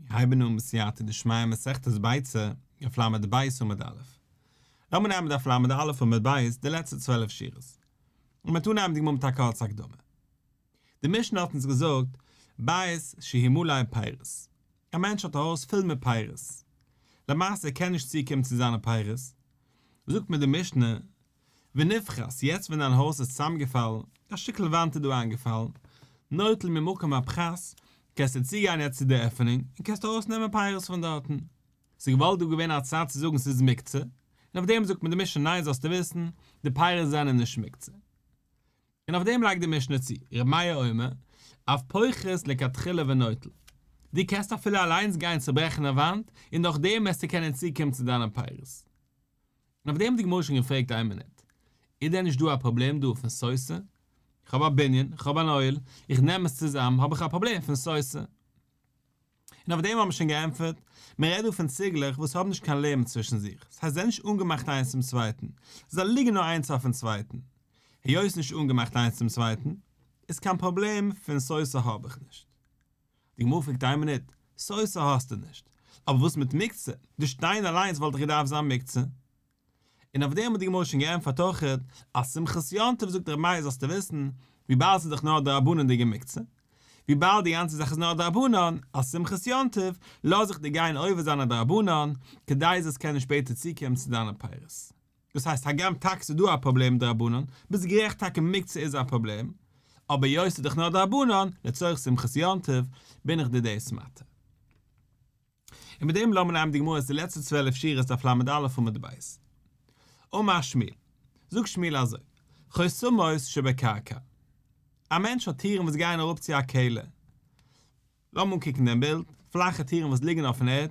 מיר הייבן אן בסייעתא דשמיא מסכת ביצה, דף לב עמוד א'. לאמיר נעמען דף ל"א עמוד ב', די לעצטע 12 שורות. און מ'וועט אנהייבן די גמרא מיט א קורצע הקדמה. די משנה האט אונז געזאגט, בית שהוא מלא פירות. א מענטש האט א הויז פול מיט פירות. למעשה ער קען נישט צוקומען צו זיינע פירות. זאגט מיר די משנה, ונפחת, יעצט ווען דיין הויז איז צוזאמגעפאלן, א שטיקל וואנט איז דא איינגעפאלן, נוטל ממקום הפחת, קענסטו צוגיין יעצט צו די עפענונג, און קענסט ארויסנעמען פירות פון דארטן. ס'איז געוואלט דא געווען א צד צו זאגן ס'איז מוקצה, און אויף דעם זאגט מיר די משנה ניין זאלסטו וויסן, די פירות זענען נישט מוקצה. און אויף דעם לייגט די משנה צו, ר' מאיר אומר, אף פוחת לכתחילה ונוטל. דו קענסט אפילו אליינס גיין צוברעכן א וואנט, און דורך דעם וועסטו קענען צוקומען צו דיינע פירות. און אויף דעם האט די גמרא שוין געפרעגט איין מינוט, איז דען נישט דא א פראבלעם דא פון סותר? איך האב א בנין, איך האב אן אוהל, איך נעם עס צוזאם, האב איך א פראבלעם פון סותר. און אויף דעם האבן מיר שוין געענטפערט, מען רעדט דא פון ציגלעך וואס האבן נישט קיין לעבן צווישן זיך, ס'הייסט זיי זענען נישט אנגעמאכט איינס צום צווייטן, זיי ליגן נאר איינס אויפן צווייטן. היות נישט אנגעמאכט איינס צום צווייטן, איז קיין פראבלעם פון סותר האב איך נישט. די גמרא פרעגט איין מינוט, סותר האסטו נישט, אבער וואס מיט מוקצה? די שטיין אליינס וואלט דאך געדארפט זיין מוקצה. און אויף דעם האט די גמרא שוין געענטפערט אויכעט, אז שמחת יום טוב זאגט ר' מאיר זאלסטו וויסן, וויבאלד ס'איז דאך נאר דרבנן'דיגע מוקצה, וויבאלד די גאנצע זאך איז נאר דרבנן, אז שמחת יום טוב לאז איך דיר גיין עובר זיין א דרבנן, כדי זאלסט קענען שפעטער צוקומען צו דיינע פירות. דאס הייסט הגם טאקע ס'איז דא א פראבלעם דרבנן, ביסט גערעכט טאקע מוקצה איז א פראבלעם, אבער היות ס'איז דאך נאר דרבנן, לצורך שמחת יום טוב, בין איך דיר דאס מתיר. און מיט דעם לאמיר נעמען די גמרות די לעצטע 12 שורות דף ל"א עמוד ב'. אמר שמואל, זאגט שמואל אזוי, חותמות שבקרקע. א מענטש האט טירן וואס גייען אראפ צו א קעלער. לאמיר אנקוקן דעם בילד, פלאכע טירן וואס ליגן אויפן ערד,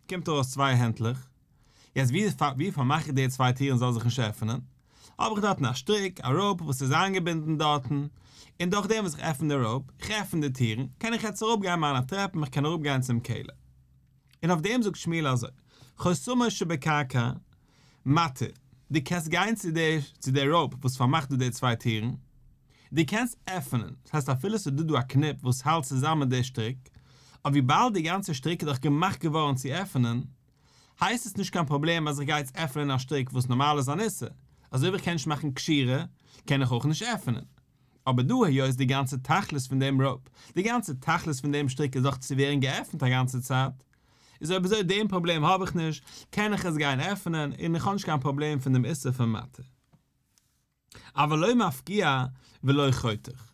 קומט ארויס צוויי הענטלעך, יעצט ווי ווי פארמאך איך די צוויי טירן זאל זיך נישט עפענען, האב איך דארטן א שטריק, א rope וואס איז איינגעבינדן דארטן, און דורך דעם וואס איך עפן די rope, איך עפן די טירן, קען איך יעצט אראפגיין מיינע טרעפן, איך קען אראפגיין צום קעלער. און אויף דעם זאגט שמואל אזוי, חותמות שבקרקע, מתיר, דו קענסט גיין צו די צו די rope וואס פארמאכט דא די צוויי טירן, דו קענסט עפענען, דאס הייסט אפילו ס'איז דא דא א קניפ וואס האלט צוזאמען די שטריק, אבער וויבאלד די גאנצע שטריק איז דאך געמאכט געווארן צו עפענען, הייסט עס נישט קיין פראבלעם אז איך גיי יעצט עפענען א שטריק וואס נארמאל איז אן איסור, אזוי ווי איך קען נישט מאכן קשירה, קען איך אויך נישט עפענען. אבער דא היות די גאנצע תכלית פון דעם rope, די גאנצע תכלית פון דעם שטריק איז דאך צו ווערן געעפנט א גאנצע צייט, איז אויב אזוי דעם פראבלעם האב איך נישט, קען איך עס גיין עפענען און איך האב נישט קיין פראבלעם פון דעם איסור פון מתיר. אבל לא מפקיע ולא חותך.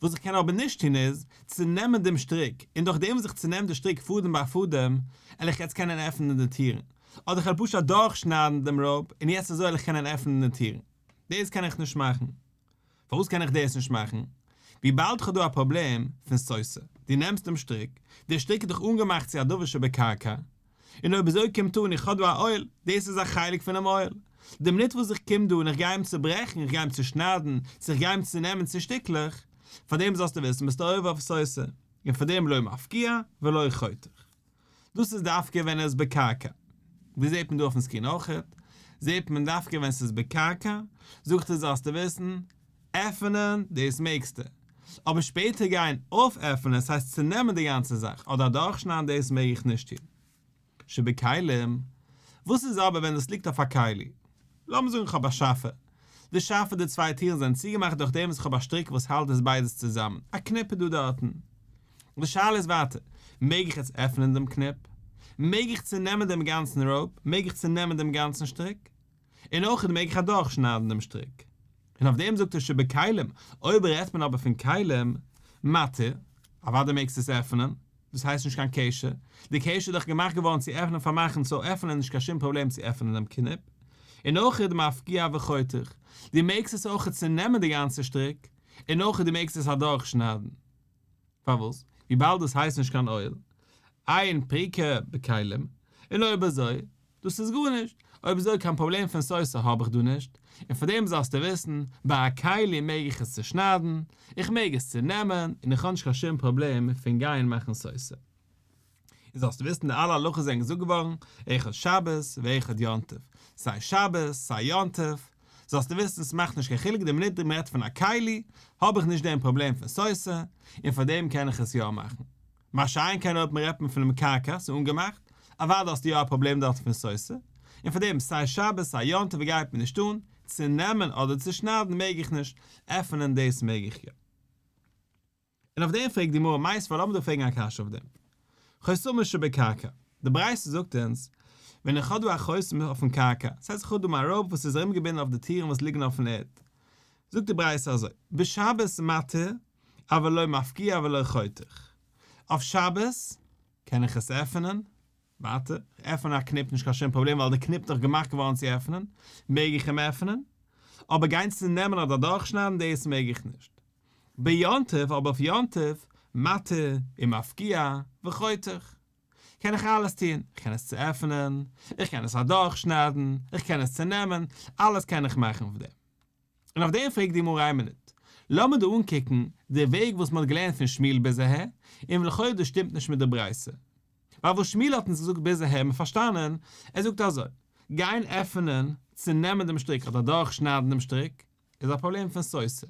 וואס איך קען אבער נישט טון איז, צו נעמען דעם שטריק, און דורך דעם וואס איך צונעם די שטריק פאדעם ביי פאדעם, על איך יעצט קענען עפענען די טירן. אדער איך וועל פשוט אדורכשניידן דעם rope, און יעצט אזוי על איך קענען עפענען די טירן. דאס קען איך נישט מאכן. פארוואס קען איך דאס נישט מאכן? וויבאלד כ'האב דא א פראבלעם פון סותר. דו נעמסט דעם שטריק, דער שטריק איז דאך אנגעמאכט צו א דבר שבקרקע, און אויב אזוי קומט אן איך האב דא א אוהל, דאס איז א חלק פונעם אוהל. די מינוט וואס איך קום דא און איך גיי אים צוברעכן, איך גיי אים צושניידן, צו איך גיי אים צונעמען צו שטיקלעך, פאר דעם זאלסטו וויסן ביסטו עובר אויף סותר, און פאר דעם לא מפקיע ולא חותך. דאס איז דווקא ווען ער איז בקרקע. ווי זעט מען דא אויפן screen אויכעט, זעט מען דווקא ווען ס'איז בקרקע, זאגט ער זאלסטו וויסן, עפענען, דאס מעגסטו. אבער שפעטער גיין אויפעפענען, ס'הייסט צונעמען די גאנצע זאך, אדער אדורכשניידן דאס מעג איך נישט טון. שבכלים, וואס איז אבער ווען דאס ליגט אויף א כלי? לאמיר זאגן איך האב א שאפע. די שאפע די צוויי טירן זענען צוגעמאכט דורך דעם וואס איך האב א שטריק וואס האלט עס ביידעס צוזאמען, א קניפ איז דא דארטן. די שאלה איז ווייטער, מעג איך יעצט עפענען דעם קניפ? מעג איך צונעמען דעם גאנצן rope? מעג איך צונעמען דעם גאנצן שטריק? און אויך מעג איך אדורכשניידן דעם שטריק? און אויף דעם זאגט ער שבכלים, אויב רעדט מען אבער פון כלים, מתיר, אוודאי מעגסטו עס עפענען, דאס הייסט נישט קיין קשר, די קשר איז דאך געמאכט געווארן צו עפענען פארמאכן so עפענען איז נישט קיין שום פראבלעם צו עפענען דעם קניפ, און אויך איז מפקיע וחותך, דו מעגסט עס אויך צונעמען די גאנצע שטריק, און אויך דו מעגסט עס אדורכשניידן. פארוואס? וויבאלד דאס הייסט נישט קיין אוהל, אין פריקה בכלים, און אויב אזוי, דאס איז גארנישט, אויב אזוי קיין פראבלעם פון סותר האב איך דא נישט, און פאר דעם זאלסטו וויסן, ביי א כלי מעג איך עס צושניידן, איך מעג עס צונעמען, און איך האב נישט קיין שום פראבלעם פון גיין מאכן סותר. און זאלסטו וויסן די אלע הלכות זענען געזאגט געווארן, אחד שבת ואחד יום טוב, סיי שבת סיי יום טוב, זאלסטו וויסן ס'מאכט נישט קיין חילוק די מינוט מ'רעדט פון א כלי, האב איך נישט דעם פראבלעם פון סותר, און פאר דעם קען איך עס יא מאכן. מה שאין כן אויב מ'רעדט מען פונעם קרקע, ס'איז אנגעמאכט, אוודאי האסטו יא א פראבלעם דארט פון סותה, און פאר דעם סיי שבת סיי יום טוב גייט מיר נישט אן, צו נעמען אדער צו שניידן מעג איך נישט, עפענען דאס מעג איך יא. און אויף דעם פרעגט די גמרא מיתיבי לאמיר דא פרעגן א קשיא אויף דעם. חותמין שבקרקע, די ברייתא זאגט אונז, ווען איך האב דא א חותם אויפן קרקע, ס'הייסט איך האב דא מיין rope וואס איז ארומגעבינדן אויף די טירן וואס ליגן אויפן ערד, זאגט די ברייתא אזוי, בשבת מתיר אבל לא מפקיע ולא חותך, אויף שבת קען איך עס עפענען, ווייטער, עפענען א קניפ נישט קיין שום פראבלעם ווייל די קניפ איז דאך געמאכט געווארן צו עפענען, מעג איך אים עפענען, אבער גיין צו נעמען אדער אדורכשניידן דאס מעג איך נישט. ביום טוב אבער אויף יום טוב, מתיר ומפקיע וחותך. קען איך אלעס טון, איך קען עס צועפענען, איך קען עס אדורכשניידן, איך קען עס צונעמען, אלעס קען איך מאכן אויף דעם. און אויף דעם פרעגט די גמרא איין מינוט, לאמיר דא אנקוקן די וועג וואס מען האט געלערנט פון שמואל ביז אהער, און לכאורה דאס שטימט נישט מיט די ברייתא. ווייל וואס שמואל האט אונז געזאגט ביז אהער האט מען פארשטאנען, ער זאגט אזוי, גיין עפענען, צונעמען דעם שטריק אדער אדורכשניידן דעם שטריק, איז א פראבלעם פון סותה.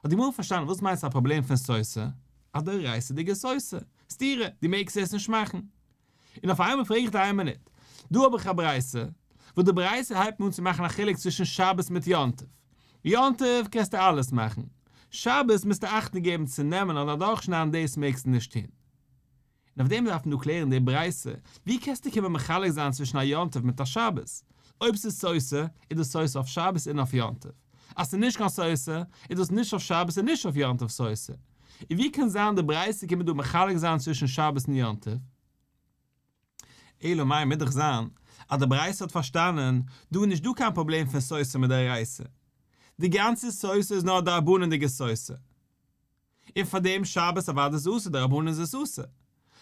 האט די גמרא פארשטאנען וואס מיינט ס'איז א פראבלעם פון סותה? א דאורייתא'דיגע סותה. סתירה, דו מעגסט עס נישט מאכן. און אויף איינמאל פרעג איך דיר איין מינוט, דא האב איך א ברייתא, וואס די ברייתא הייבט מיר אן צו מאכן א חילוק צווישן שבת מיט יום טוב. יום טוב קענסטו אלעס מאכן, שבת מוזטו אכטונג געבן צו נעמען אדער אדורכשניידן דאס מעגסטו נישט טון. און אויף דעם דארף מען דא קלערן די ברייתא, ווי קענסטו קומען מחלק זיין צווישן א יום טוב מיט א שבת? אויב ס'איז סותה, איז דאס סותה אויף שבת און אויף יום טוב. אז ס'איז נישט קיין סותה, איז דאס נישט אויף שבת און נישט אויף יום טוב סותה. און ווי קען זיין די ברייתא קומען דא מחלק זיין צווישן שבת און יום טוב? אלא מאי מוז דאך זיין אז די ברייתא האט פארשטאנען, דא איז נישט דא קיין פראבלעם פון סותה מדאורייתא. די גאנצע סותה איז נאר דרבנן'דיגע סותה. און פאר דעם שבת אוודאי איז אסור דרבנן איז עס אסור.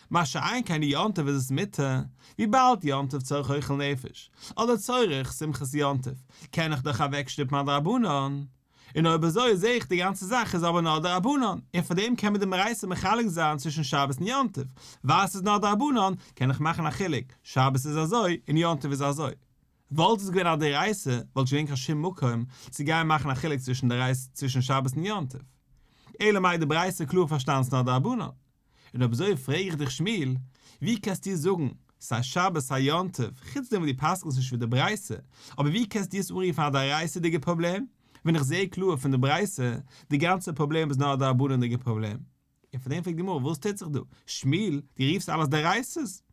מה שאין כן יום טוב איז עס מותר, וויבאלד יום טוב צורך אוכל נפש, אדער צורך שמחת יום טוב, קען איך דאך אוועקשטופן א דרבנן. און אויב אזוי זעה איך די גאנצע זאך איז אבער נאר דרבנן, און פאר דעם קען מען די ברייתא מחלק זיין צווישן שבת און יום טוב, ווייל עס איז נאר דרבנן, קען איך מאכן א חילוק, שבת איז אזוי און יום טוב איז אזוי. וואלט עס געווען א דאורייתא וואלט נישט געווען קיין שום מקום צו גיין מאכן א חילוק צווישן דאורייתא צווישן שבת און יום טוב. אלא מאי די ברייתא קלאר פארשטאנען ס'נאר דרבנן. און אויב אזוי פרעג איך דיך שמואל, ווי קענסטו זאגן סיי שבת סיי יום טוב, חוץ דעם וואס דו פסק'נסט נישט ווי די ברייתא, אבער ווי קענסטו עס אנרופן א דאורייתא'דיגע פראבלעם, ווען איך זעה קלאר פון די ברייתא, די גאנצע פראבלעם איז נאר א דרבנן'דיגע פראבלעם. און פון דעם פרעגט די גמרא וואס טוט זיך דא? שמואל, דו רופסט אלעס דאורייתא'ס?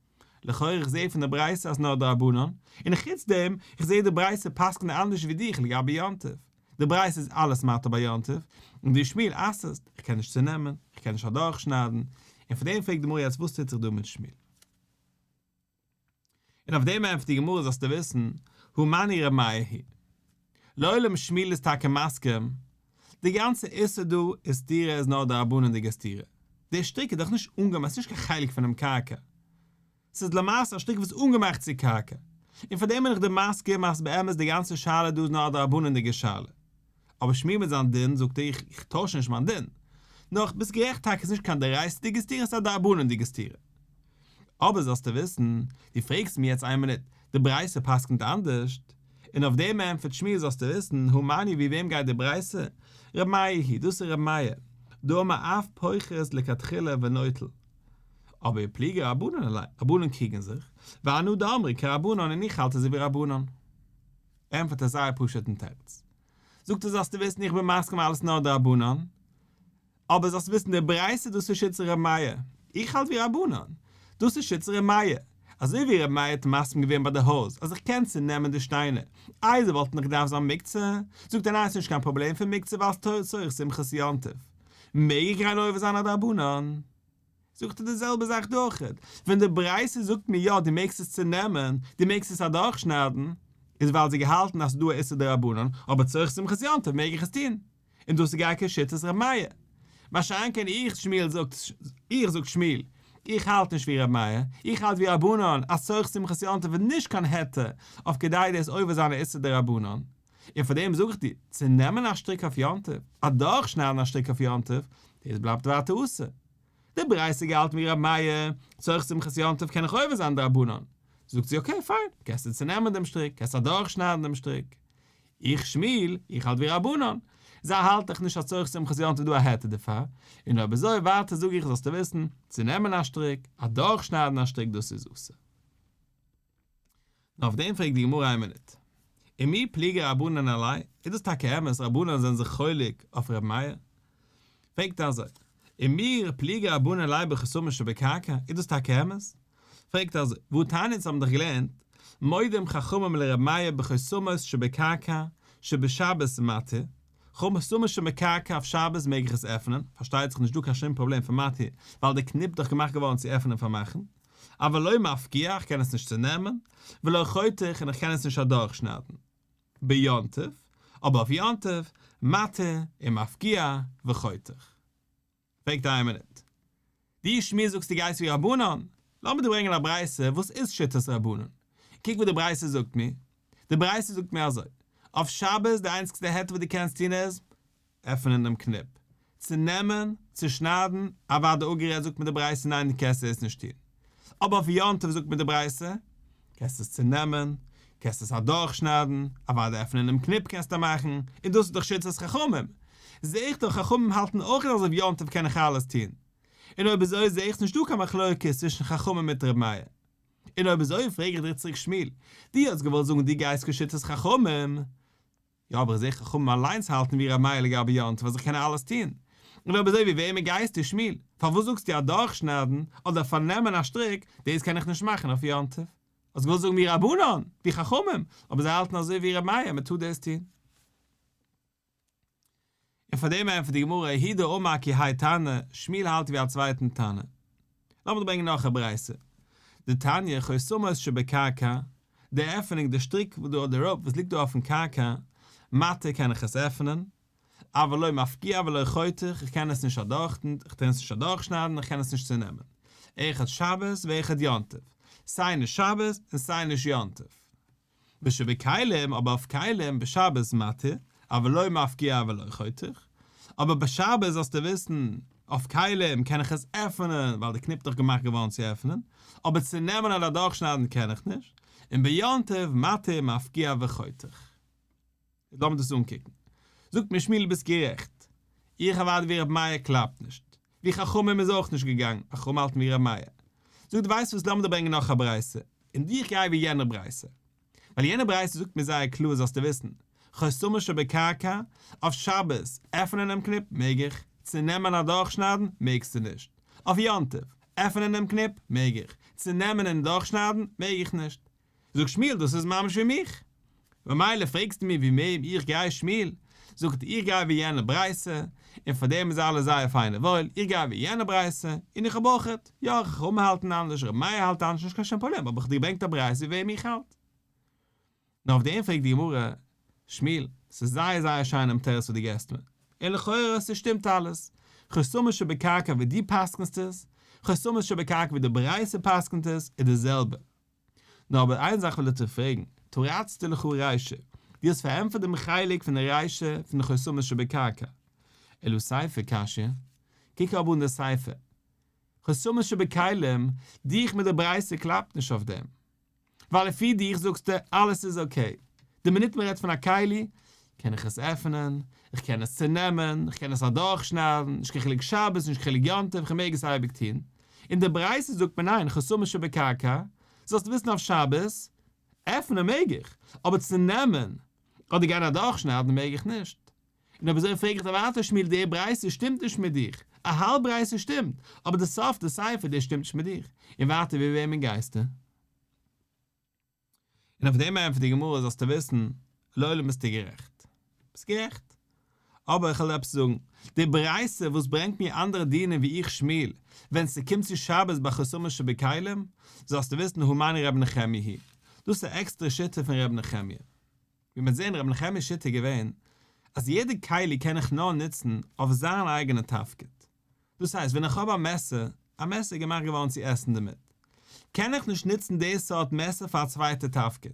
לכאורה איך זעה פון די ברייתא אז נאר דרבנן, און חוץ דעם, איך זעה די ברייתא פסק'נט אנדערש ווי דיך לגבי יום טוב. די ברייתא איז אלעס מתיר ביי יום טוב, און דו שמואל אסר'סט, איך קען נישט צונעמען, איך קען נישט אדורכשניידן, און פון דעם פרעגט די גמרא יעצט וואס טוט זיך דא מיט שמואל? און אויף דעם ענטפערט די גמרא זאלסטו וויסן, הא מני ר' מאיר היא. לעולם שמואל איז טאקע מסכים, די גאנצע איסור דא איז סתירה איז נאר דרבנן'דיגע סתירה, די שטריק איז דאך נישט אנגעמאכט, ס'איז נישט קיין חלק פונעם קרקע, ס'איז למעשה א שטריק וואס איז אנגעמאכט צו קרקע, און פאר דעם בין איך דיר מסכים אז באמת די גאנצע שאלה דא איז נאר א דרבנן'דיגע שאלה. אבער שמואל מיט זיין דין זאגט ער איך טויש נישט מיין דין. נאר ביסט גערעכט טאקע ס'איז נישט קיין דאורייתא'דיגע סתירה ס'איז א דרבנן'דיגע סתירה. אבער זאלסטו וויסן, דו פרעגסט מיר יעצט איין מינוט, די ברייתא פסק'נט אנדערשט, און אויף דעם ענטפערט שמואל זאלסטו וויסן, הא מני ווי וועם גייט די ברייתא? ר' מאיר היא, דאס איז ר' מאיר, דאמר אף פוחת לכתחילה ונוטל. אבער ופליגי רבנן עליה, רבנן קריגן זיך, ואנא דאמרי כרבנן און איך האלט אזוי ווי רבנן. ענטפערט ער זייער פשוט'ן תירוץ. זאגט ער זאלסטו וויסן איך בין מסכים אלעס נאר דרבנן, אבער זאלסט וויסן די ברייתא דאס איז שיטת ר' מאיר, איך האלט ווי רבנן, דאס איז שיטת ר' מאיר, אזוי ווי ר' מאיר האט מסכים געווען ביי די הויז אז איך קען צונעמען די שטיינער, איי זיי וואלטן דאך געדארפט זיין מוקצה, זאגט ער ניין ס'נישט קיין פראבלעם פון מוקצה ווייל ס'איז צורך שמחת יום טוב, מעג איך גיין עובר זיין א דרבנן. זאגט ער די זעלבע זאך דא אויכעט, ווען די ברייתא זאגט מיר יא דו מעגסט עס צונעמען, דו מעגסט עס אדורכשניידן, איז ווייל זי געהאלטן אז ס'איז דא א איסור דרבנן, אבער צורך שמחת יום טוב מעג איך עס טון, און דאס איז גאר כשיטת ר' מאיר. מה שאין כן איך שמואל זאגט, איך זאגט שמואל, איך האלט נישט ווי ר' מאיר, איך האלט ווי רבנן אז צורך שמחת יום טוב איז נישט קיין היתר אויף כדי דאס עובר זיין א איסור דרבנן, און פאר דעם זאג איך דיר, צו נעמען א שטריק אויף יום טוב, אדורכשניידן א שטריק אויף יום טוב, דאס בלייבט ווייטער אסור. די ברייתא געהאלטן ווי רבי מאיר, צורך שמחת יום טוב קען איך עובר זיין דרבנן. זאגט זי okay פיין, קענסטו צונעמען דעם שטריק, קענסט אדורכשניידן דעם שטריק. איך שמואל, איך האלט ווי רבנן. זיי האלט דאך נישט אז צורך שמחת יום טוב איז דא א היתר דערפאר, און אויב אזוי ווייטער זאג איך זאלסטו וויסן, צונעמען א שטריק, אדורכשניידן א שטריק דאס איז אסור. נאר אויף דעם פרעגט די גמרא איין מינוט, ומי פליגי רבנן עליה, איז דאס טאקע אמת רבנן זענען זיך חולק אויף ר' מאיר? פרעגט ער אזוי, ומי פליגי רבנן עליה בחותמות שבקרקע, איז דאס טאקע אמת? פרעגט ער אזוי, והתניא אונז האבן דאך געלערנט, מודים חכמים לר' מאיר בחותמות שבקרקע שבשבת מתיר, חותמות שבקרקע אויף שבת מעג איך עס עפענען, פארשטייט זיך נישט דא קיין שום פראבלעם פון מתיר, ווייל די קניפ דאך געמאכט געווארן צו עפענען און פארמאכן, אבל לא מפקיע, איך קען עס נישט צונעמען, ולא חותך און איך קען עס נישט אדורכשניידן. ביום טוב, אבער אויף יום טוב, מתיר ומפקיע וחותך. פרעגט איין מינוט. דו שמואל זאגסט דו גייסט ווי רבנן? לאמיר דיר ברענגען א ברייתא וואס איז שיטת רבנן. קוק וואס די ברייתא זאגט מיר. די ברייתא זאגט מיר אזוי, אויף שבת די איינציגסטע היתר וואס דו קענסט טון איז, עפענען דעם קניפ. צונעמען, צושניידן, אוודאי אפגערעדט זאגט מיר די ברייתא ניין דו קענסט עס נישט טון. אבער אויף יום טוב זאגט מיר די ברייתא, קענסט עס צונעמען, קענסט עס אדורכשניידן, אוודאי עפענען דעם קניפ קענסטו מאכן, און דאס איז דאך שיטת חכמים. זע איך דאך חכמים האלטן אויך אז אויף יום טוב קען איך אלעס טון. און אויב אזוי זע איך נישטא קיין מחלוקת צווישן חכמים מיט ר' מאיר. און אויב אזוי פרעג איך דיר צוריק שמואל, דו האסט געוואלט זאגן דו גייסט כשיטת חכמים, יא אבער איך זעה חכמים אליינס האלטן ווי ר' מאיר לגבי יום טוב אז איך קען אלעס טון. און אויב אזוי ווי וועמען גייסטו שמואל? פארוואס זאגסטו אדורכשניידן אדער פארנעמען א שטריק, דאס קען איך נישט מאכן אויף יום טוב? האסט געוואלט זאגן ווי רבנן, ווי חכמים, אבער זיי האלטן אזוי ווי ר' מאיר מען טאר דאס טון. און פאר דעם ענטפערט די גמרא הוא דאמר כי האי תנא, שמואל האלט ווי א צווייטן תנא. לאמיר ברענגען נאך א ברייתא. דתניא חותמות שבקרקע, די עפענונג, די שטריק וואס דא די rope וואס ליגט דא אויפן קרקע, מתיר קען איך עס עפענען, אבל לא מפקיע ולא חותך, איך קען עס נישט אדורך, איך קען עס נישט אדורכשניידן, איך קען עס נישט צונעמען. אחד שבת ואחד יום טוב. סיי נישט שבת און סיי נישט יום טוב. ושבכלים, אבער אויף כלים, בשבת מתיר, אבל לא מפקיע ולא חותך. אבער ביי שבת זאלסטו וויסן, אויף כלים קען איך עס עפענען, ווייל די קניפ איז דאך געמאכט געווארן צו עפענען, אבער צו נעמען אדער אדורכשניידן קען איך נישט, און ביום טוב מתיר מפקיע וחותך. איז לאמיר דאס אנקוקן. זאגט מיר שמואל ביסט גערעכט. איך אוודאי ווי רבי מאיר קלאפט נישט. ווי חכמים איז אויך נישט געגאנגען, חכמים האלטן ווי רבי מאיר. זאגט ווייסט וואס לאמיר דיר ברענגען נאך א ברייתא, און איך גיי ווי יענע ברייתא. ווייל יענע ברייתא זאגט מיר זייער קלאר זאלסטו וויסן, חותמות שבקרקע, אויף שבת, עפענען דעם קניפ מעג איך, צונעמען אדורכשניידן מעגסטו נישט. אויף יום טוב, עפענען דעם קניפ מעג איך, צונעמען און אדורכשניידן מעג איך נישט. זאגט שמואל דאס איז ממש ווי מיך. ממילא פרעגסטו מיר ווי וועם איך גיי שמואל זאגט איך גיי ווי יענע ברייתא און פאר דעם איז אלעס זייער פיין און וואויל איך גיי ווי יענע ברייתא און איך האב אויכעט יא חכמים האלטן אנדערש רבי מאיר האלט אנדערש נישט קיין שום פראבלעם אבער איך האב דיר געברענגט א ברייתא ווי וועם איך האלט. נאר אויף דעם פרעגט די גמרא שמואל, ס'איז זייער זייער שיין דעם תירוץ וואס דו געסט מיר, און לכאורה ס'שטימט אלעס, חותמות שבקרקע ווי דו פסק'נסט עס, חותמות שבקרקע ווי די ברייתא פסק'נט עס, איז די זעלבע. נאר אבער איין זאך וויל איך דיר פרעגן, תרצת לך רישא, דו האסט פארענטפערט דעם חלק פון די רישא פון די חותמות שבקרקע, אלא סיפא קשיא, קוק אבער אן די סיפא, חותמות שבכלים, דיך מיט די ברייתא קלאפט נישט אויף דעם. ווייל לפי דיך זאגסטו אלעס איז okay. די מינוט מען רעדט פון א כלי, קען איך עס עפענען, איך קען עס צונעמען, איך קען עס אדורכשניידן, נישט קיין חילוק שבת, נישט קיין חילוק יום טוב, איך מעג עס אייביג טון. אין די ברייתא זאגט מען ניין, חותמות שבקרקע, זאלסט וויסן אויף שבת, עפענען מעג איך, אבער צונעמען, אדער גיין אדורכשניידן מעג איך נישט. און אויב אזוי פרעג איך דיר ווייטער שמואל די ברייתא שטימט נישט מיט דיך, א האלב ברייתא שטימט, אבער די סוף די סיפא די שטימט נישט מיט דיך, און ווייטער ווי וועמען גייסטו? און אויף דעם ענטפערט די גמרא זאלסטו וויסן, לעולם ביסטו גערעכט. ביסט גערעכט. אבער איך וועל עפעס זאגן, די ברייתא וואס ברענגט מיר אנדערע דינים ווי איך שמואל, ווען ס'קומט צו שבת ביי חותמות שבכלים, זאלסטו וויסן הא מני ר' נחמיה היא דאס איז א עקסטערע שיטה פון ר' נחמיה. ווי מ'וועט זען ר' נחמיה'ס שיטה איז געווען אז יעדע כלי קען איך נאר נוצן אויף זיין אייגענע תפקיד. דאס הייסט ווען איך האב א מעסער, א מעסער איז געמאכט געווארן צו עסן דערמיט, קען איך נישט נוצן די סארט מעסער פאר א צווייטע תפקיד.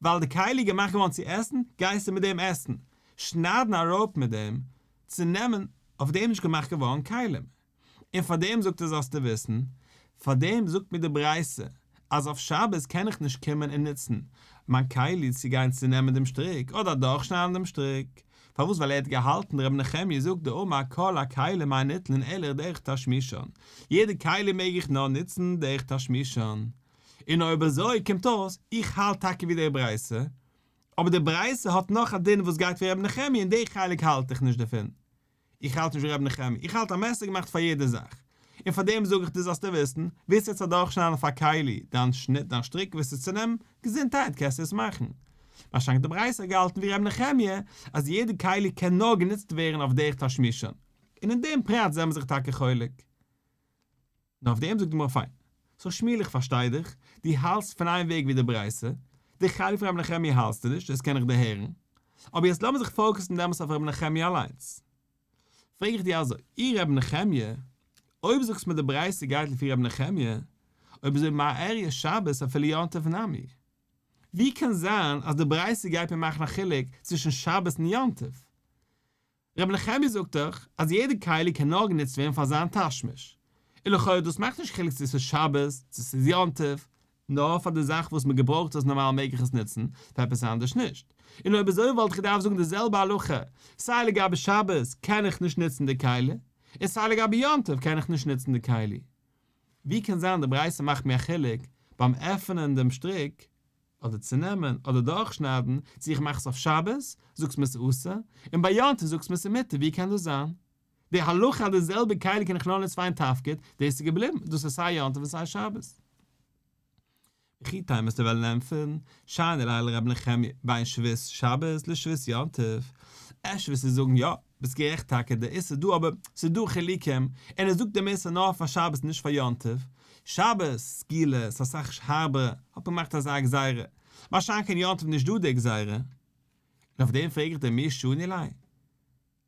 ווייל די כלי איז געמאכט געווארן צו עסן, גייסטו מיט דעם עסן. שניידן א rope מיט דעם, צו נעמען, אויף דעם איז נישט געמאכט געווארן כלים. און פאר דעם זאגט ער זאלסטו וויסן, פאר דעם זאגט מיר די ברייתא אז אויף שבת קען איך נישט קומען און נוצן מיין כלי צו גיין צונעמען דעם שטריק אדער אדורכשניידן דעם שטריק, פארוואס ווייל ער האט געהאלטן רבי נחמיה זאגט דאמר כל הכלים אין ניטלין אלא דרך תשמישן, יעדע כלי מעג איך נאר נוצן דרך תשמישן, און אויב אזוי קומט אויס איך האלט טאקע ווי די ברייתא, אבער די ברייתא האט נאך א דין וואס גייט ווי רבי נחמיה און די חלק האלט איך נישט דערפון. איך האלט נישט ווי רבי נחמיה, איך האלט א מעסער געמאכט פאר יעדע זאך, און פאר דעם זאג איך דיר זאלסטו וויסן, ווילסט יעצט אדורכשניידן אויף א כלי, דיין שניט, דיין שטריק ווילסטו צונעמען, געזונטהייט קענסטו עס מאכן. משא"כ די ברייתא האט געהאלטן ווי רבי נחמיה, אז יעדע כלי קען נאר גענוצט ווערן אויף דרך תשמישן, און אין דעם פרט זענען מיר זיך טאקע חולק. נאר אויף דעם זאגט די גמרא פיין, סאו שמואל איך פארשטיי דיך, דו האלטסט פון איין וועג ווי די ברייתא, די חלק פון רבי נחמיה האלטסטו נישט, דאס קען איך דערהערן, אבער יעצט לאמיר זיך focus ן דעמאלטס אויף רבי נחמיה אליינס. פרעג איך דיר אזוי, אי רבי נחמיה, אויב זאגסט מיר די ברייתא גייט לפי רבי נחמיה, אויב אזוי מאי איריא שבת אפילו יום טוב נמי? ווי קען זיין אז די ברייתא גייט מיר מאכן א חילוק צווישן שבת און יום טוב? רבי נחמיה זאגט דאך אז יעדע כלי קען נאר גענוצט ווערן פאר זיין תשמיש, און לכאורה דאס מאכט נישט חילוק צו ס'איז שבת צו ס'איז יום טוב, נאר פאר די זאך וואס מ'געברויכט עס נארמאל מעג איך עס נוצן, פאר עפעס אנדערש נישט. און אויב אזוי וואלט איך געדארפט זאגן די זעלבע הלכה, סיי לגבי שבת קען איך נישט נוצן די כלי, און סיי לגבי יום טוב קען איך נישט נוצן די כלי. ווי קען זיין די ברייתא מאכט מיר א חילוק ביים עפענען דעם שטריק אדער צונעמען אדער דורכשניידן, צו איך מאך עס אויף שבת, זאגסט מיר ס'איז אסור, און ביי יום טוב זאגסט מיר ס'איז מותר, ווי קען דאס זיין? די הלכה אז די זעלבע כלי קען איך נאר נוצן פאר איין תפקיד, דאס איז געבליבן, דאס איז סיי יום טוב און סיי שבת. וכי תימא וועסטו וועלן ענטפערן, שאני ליה לרבי נחמיה, בין שבות שבת לשבות יום טוב, אפשר וועסטו זאגן יא, ביסט גערעכט טאקע, דער איסור איז דא אבער ס'איז דא חילוקים, און ער זאגט דעם איסור נאר פאר שבת נישט פאר יום טוב, שבת, סקילה, ס'איז אסאך הארבער, האט מען געמאכט אזא גזירה, מה שאין כן יום טוב נישט דא די גזירה. און אויף דעם פרעג איך דיר מי שני ליה?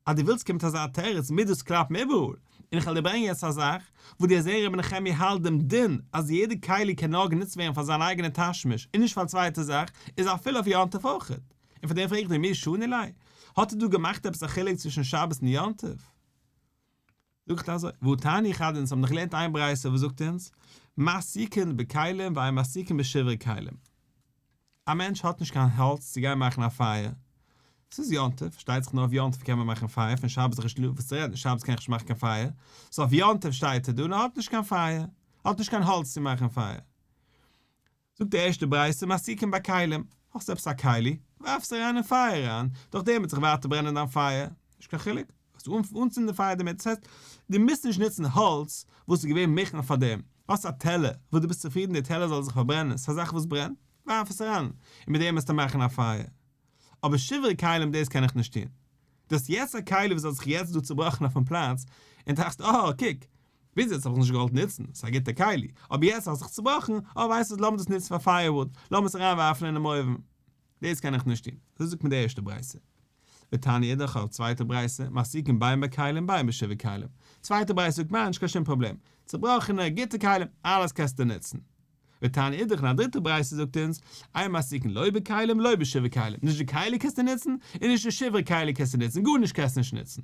אז דו ווילסט קומען מיט אזא תירוץ מוז דאס קלאפן איבעראל, און איך וועל דיר ברענגען יעצט א זאך וואס דו וועסט זען רבי נחמיה האלט דעם דין אז יעדע כלי קען נאר גענוצט ווערן פאר זיין אייגענע תשמיש און נישט פאר א צווייטע זאך, איז אפילו אויף יום טוב אויכעט. און פאר דעם פרעג איך דיר מי שני ליה? האט ער דא געמאכט עפעס א חילוק צווישן שבת און יום טוב? זאגט אזוי, והא תניא חד אונז האבן דאך געלערנט איין ברייתא וואס זאגט אונז, מסיקין בכלים ואין מסיקין בשברי כלים. א מענטש האט נישט קיין האלץ צו גיין מאכן א פייער, ס'איז יום טוב, פארשטייט זיך נאר אויף יום טוב קען מען מאכן פייער, פון שבת איז נישט דא וואס צו רעדן, שבת קען איך נישט מאכן קיין פייער, so אויף יום טוב שטייט ער דא און ער האט נישט קיין פייער, האט נישט קיין האלץ צו מאכן פייער. זאגט די ערשטע ברייתא מסיקין בכלים, האסט עפעס א כלי, ווארף עס אריין אין פייער אריין, דורך דעם וועט זיך ווייטער ברענען דיין פייער, נישט קיין חילוק, וועסט אנצינדן די פייער דערמיט, דאס הייסט, דו מוזט נישט נוצן האלץ וואס איז געווען מוכן פאר דעם, האסט א טעלער וואס דו ביסט צופרידן די טעלער זאל זיך פארברענען, ס'איז א זאך וואס ברענט, ווארף עס אריין, און מיט דעם וועסטו מאכן א פייער. אבער שברי כלים דאס קען איך נישט טון. דו האסט יעצט א כלי וואס האט זיך יעצט דא צובראכן אויפן פלאץ, און טראכסט אה, קוק, ביז יעצט האב איך נישט געוואלט נוצן, ס'איז א גוטע כלי, אבער יעצט האט זיך צובראכן, אה ווייסט וואס לאמיר דאס נוצן פאר firewood, לאמיר עס אריינווארפן אינעם אויוון. דאס קען איך נישט טון. אזוי זאגט מיר די ערשטע ברייתא. ותניא אידך א צווייטע ברייתא, מסיקין בין בכלים בין בשברי כלים. צווייטע ברייתא זאגט מיר נישט קיין שום פראבלעם. צובראכענע, גוטע כלים, אלעס קענסטו נוצן. ותניא אידך און א דריטע ברייתא זאגט אונז, אין מסיקין לא בכלים לא בשברי כלים, נישט די כלי קענסטו נוצן, און נישט די שברי כלי קענסטו נוצן, גארנישט קענסטו נישט נוצן.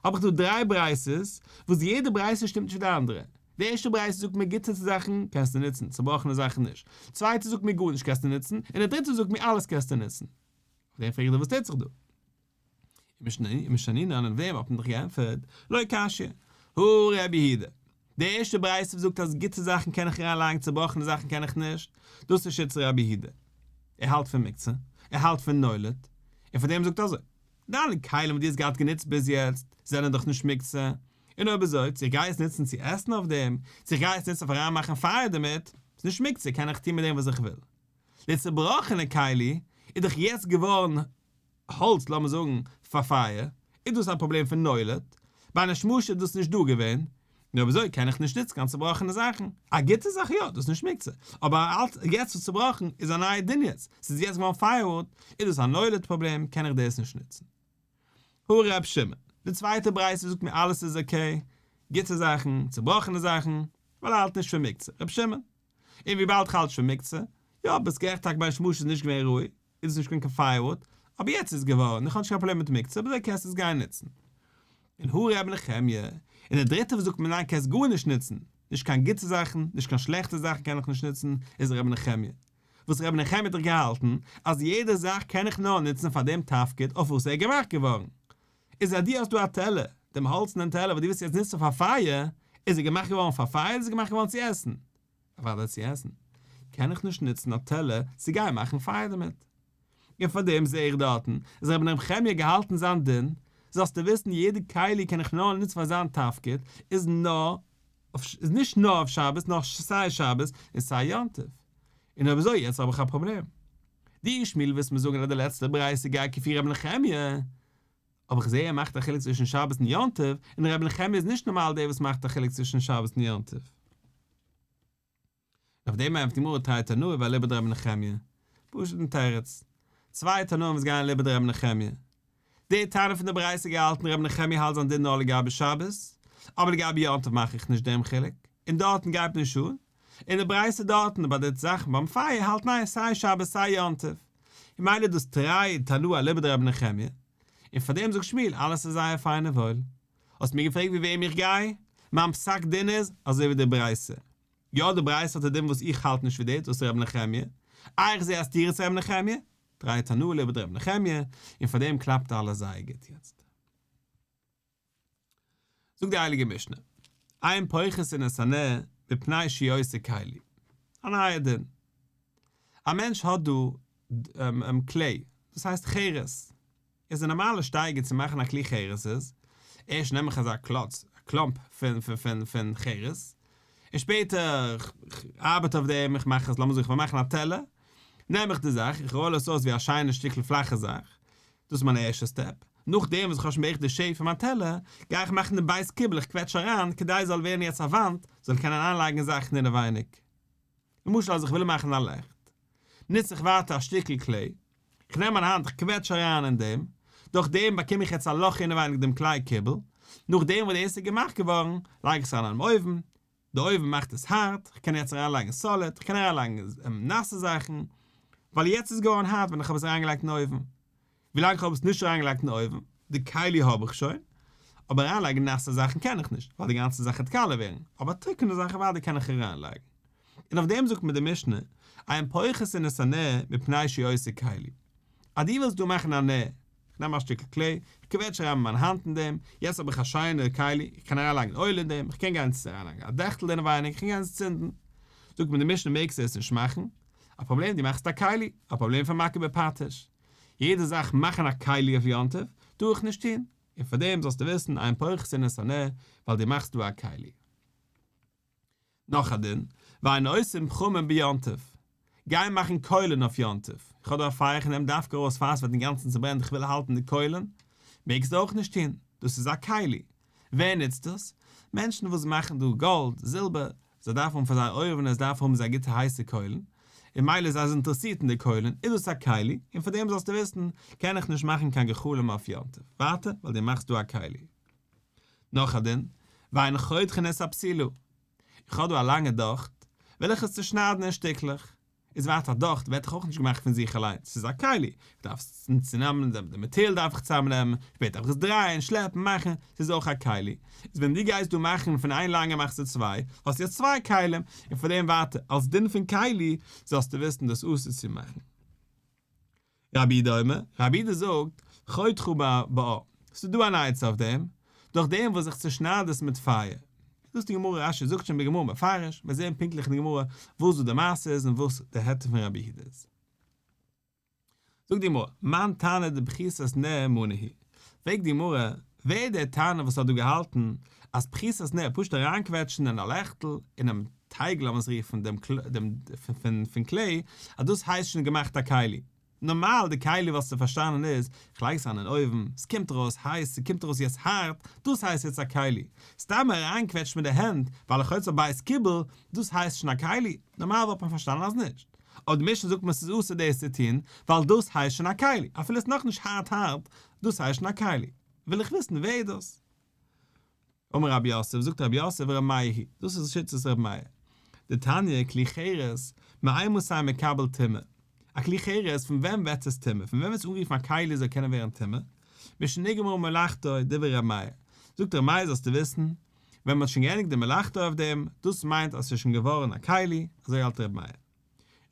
האב איך דא דריי ברייתות, וואס יעדע ברייתא שטימט נישט מיט די אנדערע. די ערשטע ברייתא זאגט מיר גוטע זאכן קענסטו נוצן, צובראכענע זאכן נישט. צווייטע זאגט מיר גארנישט קענסטו נוצן, און די דריטע זאגט מיר אלעס קענסטו נוצן. אויף דעם פרעג איך דיר וואס טוט זיך דא? ומשנינן און וועם האט מען דאך געענטפערט, לא קשיא, הא רבי יהודה, די ערשטע ברייתא וואס זאגט אז גוטע זאכן קען איך אריין לייגן צובראכענע זאכן קען איך נישט, דאס איז שיטת רבי יהודה, ער האלט פון מוקצה, ער האלט פון נולד, און פאר דעם זאגט ער אזוי, דיינע כלים וואס דו האסט געהאט גענוצט ביז יעצט זענען דאך נישט מוקצה, און אויב אזוי צו איך גיי עס נוצן צו עסן אויף דעם, צו איך גיי עס נוצן אויף אריין מאכן פייער דערמיט, איז נישט מוקצה קען איך טון מיט דעם וואס איך וויל. די צובראכענע כלי איז דאך יעצט געווארן האלץ לאמיר זאגן פאר פייער, איז דאס א פראבלעם פון נולד, ביי נשמשה איז דאס נישט דא געווען, נו אויב אזוי קען איך נישט נוצן קיין צובראכענע זאכן, א גוטע זאך יא, דאס איז נישט מוקצה, אבער א אלט יעצט וואס צובראכן איז א נייע דין יעצט, ס'איז יעצט געווארן firewood, איז דאס א נולד פראבלעם קען איך דאס נישט נוצן. הא ר' שמעון, די צווייטע ברייתא זאגט מיר אלעס איז okay, גוטע זאכן, צובראכענע זאכן, ווייל ער האלט נישט פון מוקצה, ר' שמעון. און וויבאלד כ'האלט נישט פון מוקצה, יא ביסט גערעכט טאקע בין השמשות איז נישט געווען ראוי, איז עס נישט געווען קיין firewood, אבער יעצט איז געווארן, איך האב נישט קיין פראבלעם מיט מוקצה, אבער אזוי קענסטו עס גיין נוצן. און הא ר' נחמיה, און דער דריטער וואס זאגט מיר ניין קענסט גארנישט נוצן, נישט קיין גוטע זאכן, נישט קיין שלעכטע זאכן קען איך נישט נוצן, איז ר' נחמיה. וואס רבי נחמיה האט דאך געהאלטן אז יעדע זאך קען איך נאר נוצן פאר דעם תפקיד אויף וואס ער איז געמאכט געווארן. איז אז דו האסט דא א טעלער, דעם האלצענעם טעלער וואס דו ווילסט יעצט נוצן פאר פייער, איז ער געמאכט געווארן פאר פייער אדער איז ער געמאכט געווארן צו עסן? אוודאי צו עסן. קען איך נישט נוצן א טעלער צו גיין מאכן פייער דערמיט. און פאר דעם זעה איך דארטן אז רבי נחמיה האט געהאלטן זיין דין, זאלסטו וויסן יעדע כלי קען איך נאר נוצן פאר זיין תפקיד, איז נאר איז נישט נאר אויף שבת נאר סיי שבת און סיי יום טוב. און אויב אזוי יעצט האב איך א פראבלעם. דו שמואל ווילסט מיר זאגן אז די לעצטע ברייתא גייט כפי רבי נחמיה, אבער איך זעה ער מאכט א חילוק צווישן שבת און יום טוב, און רבי נחמיה איז נישט נארמאל דער וואס מאכט א חילוק צווישן שבת און יום טוב. און אויף דעם ענטפערט די גמרא תרי תנאי ואליבא דרבי נחמיה. פשוט'ן תירוץ. צוויי תנאים וואס גייען אליבא דרבי נחמיה. די תנא פון די ברייתא געהאלטן רבי נחמיה האלט זיין דין נאר לגבי שבת, אבער לגבי יום טוב מאך איך נישט דעם חילוק, און דארטן גייט נישט אן, און די ברייתא דארטן ביי די זאכן ביים פייער האלט ניין סיי שבת סיי יום טוב, און ממילא איז דאס תרי תנאי אליבא דרבי נחמיה, און פאר דעם זאגט שמואל אלעס איז זייער פיין און וואויל. האסט מיר געפרעגט ווי וועם איך גיי? מיין פסק דין איז אזוי ווי די ברייתא. יא די ברייתא האט א דין וואס איך האלט נישט ווי דאס, דאס איז רבי נחמיה. איי איך זע א סתירה צו רבי נחמיה? תרי תנאי אליבא דרבי נחמיה, און פאר דעם קלאפט אלעס זייער גוט יעצט. זאגט די הייליגע משנה, אין פוחתין את הנר מפני שהוא עושה כלי. א נייע דין. א מענטש האט דא clay, דאס הייסט חרס. איז די נארמאלע שטייגער צו מאכן א כלי חרס איז, ערשט נעם איך אזא קלאץ, א קלאמפ פון חרס, און שפעטער איך ארבעט אויף דעם, איך מאך עס, לאמיר זאגן איך וויל מאכן א טעלער, נעם איך די זאך, איך roll עס אויס ווי א שיינע שטיקל פלאכע זאך, דאס איז מיין ערשטע step, נאכדעם וואס איך האב שוין בערך די shape פון מיין טעלער, גיי איך מאכן די בית קיבול, איך קוועטש אריין כדי עס זאל ווערן יעצט א וואנט, זאל קענען אריינלייגן זאכן אינעווייניג. למשל אז איך וויל מאכן א לעכט, נוץ איך ווייטער א שטיקל clay, איך נעם מיין האנט איך קוועטש אריין אין דעם, דורך דעם באקום איך יעצט א לאך אינעווייניג דעם כלי קיבול, נאכדעם וואס דאס איז געמאכט געווארן, לייג איך עס אריין אינעם אויוון, די אויוון מאכט עס הארט, איך קען יעצט אריינלייגן solid, איך קען אריינלייגן נאסע זאכן, ווייל יעצט איז געווארן הארט ווען איך האב עס אריינגעלייגט אין אויוון. ווילאנג איך האב עס נישט אריינגעלייגט אין אויוון, די כלי האב איך שוין, אבער אריינלייגן נאסע זאכן קען איך נישט, ווייל די גאנצע זאך וועט קאלע ווערן, אבער טרוקענע זאכן אוודאי קען איך אריינלייגן. און אויף דעם זאגט מיר די משנה, אין פוחתין את הנר מפני שהוא עושה כלי. אז דו ווילסט דא מאכן א נר, איך נעם א שטיקל clay, איך קוועטש אריין מיט מיין האנט אין דעם, יעצט האב איך א שיינע כלי, איך קען אריינלייגן אויל אין דעם, איך קען גיין אריינלייגן א דעכטל אינעווייניג, איך קען גיין עס צינדן. זאגט מיר די משנה מעגסטו עס נישט מאכן, א פראבלעם דו מאכסט א כלי, א פראבלעם פון מכה בפטיש. יעדע זאך מאכן א כלי אויף יום טוב, טאר איך נישט טון, און פאר דעם זאלסטו וויסן אין פוחתין את הנר, ווייל דו מאכסט דא א כלי. נאך א דין, ואין עושין פחמים ביום טוב. גיי מאכן קוילן אויף יום טוב. איך האב דא א פייער איך נעם דווקא ארויס פאר עס ווערט אינגאנצן צוברענט איך וויל האלטן די קוילן. מעגסט אויך נישט טון, דאס איז א כלי. ווער נוצט דאס? מענטשן וואס מאכן דא גאלד, זילבער, זיי דארפן האבן פאר זייער אויוון עס דארף האבן זייער גוטע הייסע קוילן, און מילא זיי זענען אינטערעסירט אין די קוילן, איז דאס א כלי, און פאר דעם זאלסטו וויסן, קען איך נישט מאכן קיין גחלים אויף יום טוב. ווייטער, ווייל דו מאכסט דא א כלי. נאך א דין, ואין חותכין את הפתילה. איך האב דא א לאנגע דאכט, וויל איך עס צושניידן אין שטיקלעך. איז ווייטער א דאכט ווערט דאך אויך נישט געמאכט פון זיך אליין, ס'איז א כלי, איך דארף עס צונעמען, די מעטאל דארף איך צוזאמנעמען, שפעטער דארף איך עס דרייען, שלעפן, מאכן, ס'איז אויך א כלי. איז ווען דו גייסט דא מאכן פון איין לאנגע מאכסטו צוויי, האסטו יעצט צוויי כלים, און פאר דעם ווייטער, אלס דין פון כלי, זאלסטו וויסן דאס אסור צו מאכן. רבי יהודה אומר, רבי יהודה זאגט, חותכה באור, ס'איז דא אן עצה אויף דעם, דורך דעם וואס איך צושנייד עס מיט פייער. דאס איז די גמרא, רש"י זאגט שוין בגמרא מפרש, מיר זעען פונקטליך אין די גמרא וואס דא די מעשה איז און וואס די היתר פון רבי יהודה איז. זאגט די גמרא, מאן תנא דפחיתת נר מנא הוא? פרעגט די גמרא, ווער איז דער תנא וואס האט דא געהאלטן אז פחיתת נר, פשוט אריינקוועטשן אין א לעכטל, אינעם טייג לאמיר עס רופן, דעם פון clay, אז דאס הייסט שוין געמאכט א כלי. נארמאל די כלי וואלסטו פארשטאנען איז, כ'לייג עס אריין אין אויוון, ס'קומט ארויס הייס, ס'קומט ארויס יעצט הארט, דאס הייסט יעצט א כלי. סתם אריינקוועטשן מיט די הענט, ווייל איך עושה בית קיבול, דאס הייסט שוין א כלי? נארמאל וואלט מען פארשטאנען אז נישט. אבער די משנה זאגט מיר ס'איז אסור דאס צו טון, ווייל דאס הייסט שוין א כלי, אפילו ס'איז נאכנישט הארט הארט, דאס הייסט שוין א כלי. וויל איך וויסן ווער איז דאס? אמר רב יוסף, זאגט רב יוסף ר' מאיר היא, דאס איז שיטת ר' מאיר. דתניא, כלי חרס, מאימתי מקבל טומאה. א כלי חרס, פון ווען ווערט עס טמא? פון ווען ווערט עס אנגערופן א כלי זאל קענען ווערן טמא? משנגמרה מלאכתו, דברי ר' מאיר. זאגט ר' מאיר זאלסטו וויסן, ווען מען האט שוין געענדיגט די מלאכתו אויף דעם, דאס מיינט אז עס איז שוין געווארן א כלי, אזוי האלט ר' מאיר.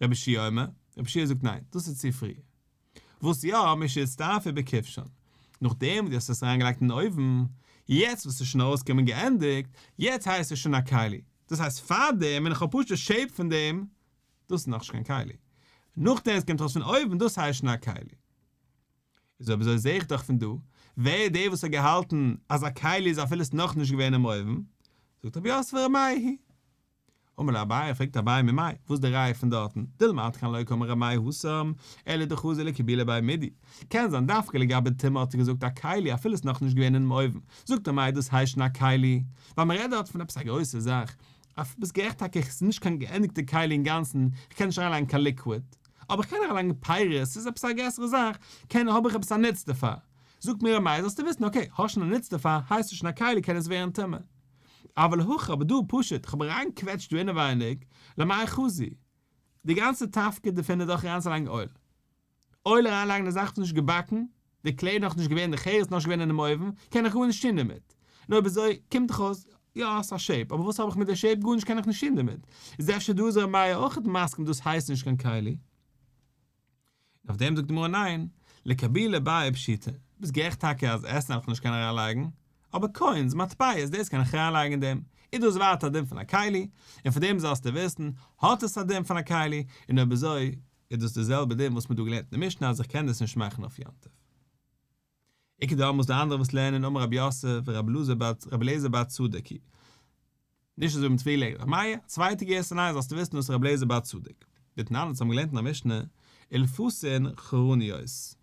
רבי יהושע אומר. רבי יהושע זאגט ניין, דאס איז צו פרי. וואס יא, משהצטרפו בכבשן, נאכדעם וואס דו האסט עס אריינגעלייגט אין אויוון, יעצט וואס ס'איז שוין ארויסגעקומען געענדיגט, יעצט הייסט עס שוין א כלי. דאס הייסט פארדעם ווען איך האב פשוט די shape פון דעם, דאס איז נאכנישט קיין כלי. נאכדעם עס קומט ארויס פון אויוון, דאס הייסט שוין א כלי. איז אויב אזוי זעה איך דאך פון דא, ווער איז דער וואס האט געהאלטן אז א כלי איז אפילו עס נאכנישט געווען אין אויוון? זאגט רב יוסף ר' מאיר היא. אמר ליה אביי, פרעגט אביי ממאי, וואס איז די ראיה פון דארטן, דילמא עד כאן לא קאמר ר' מאיר התם, אלא דחזי לקבולי ביה מידי, קען זיין דווקא לגבי טומאה האט ער געזאגט א כלי אפילו עס נאכנישט געווען אינעם אויוון, זאגט ר' מאיר דאס הייסט שוין א כלי, ווייל מען רעדט דארט פון עפעס א גרויסע זאך, ביסט גערעכט טאקע עס איז נישט קיין געענדיגטע כלי אינגאנצן, איך קען נישט אריינלייגן קיין liquid, אבער איך קען אריינלייגן פירות, ס'איז עפעס א גרעסערע זאך, קען האב איך עפעס א נוץ דערפאר. זאגט מיר ר' מאיר זאלסטו וויסן okay, האסט שוין א נוץ דערפאר, הייסט עס שוין א כלי קען עס ווערן טמא. אבל הכא אבער דא פשוט, כ'האב אריינגעקוועטשט דא אינעווייניג, למאי חזי. די גאנצע תפקיד דערפון איז דאך אריינצולייגן oil. Oil אריינלייגן א זאך וואס איז נישט געבאקן, די כלי איז נאכנישט געווען, די חרס איז נאכנישט געווען אינעם אויוון, קען איך גארנישט טון דערמיט. נו אויב אזוי, קומט דאך אויס, יא ס'איז א shape, אבער וואס האב איך מיט די shape, גארנישט קען איך נישט טון דערמיט. איז אפשר דא איז ר' מאיר אויכעט מסכים דאס הייסט נישט קיין כלי? און אויף דעם זאגט די גמרא ניין, לקבולי ביה פשיטא, ביסט גערעכט טאקע אז עסן וועל איך נישט קענען אריינלייגן, אבער coins, מטבעות, דאס קען איך אריינלייגן אין דעם, איז דאס ווייטער א דין פון א כלי, און פון דעם זאלסטו וויסן, האט עס א דין פון א כלי, און אויב אזוי, איז דאס די זעלבע דין וואס מ'האט דא געלערנט אין די משנה אז איך קען דאס נישט מאכן אויף יום טוב. איכא דאמרי די אנדערע וואס לערנען אמר רב יוסף ורבי אליעזר בר צדוק היא. נישט אזוי ווי מ'האט פריער געלערנט רבי מאיר, א צווייטע גירסא ניין זאלסטו וויסן דאס איז רבי אליעזר בר צדוק. דתנן אונז האבן געלערנט אין א משנה אילפסין חרניות.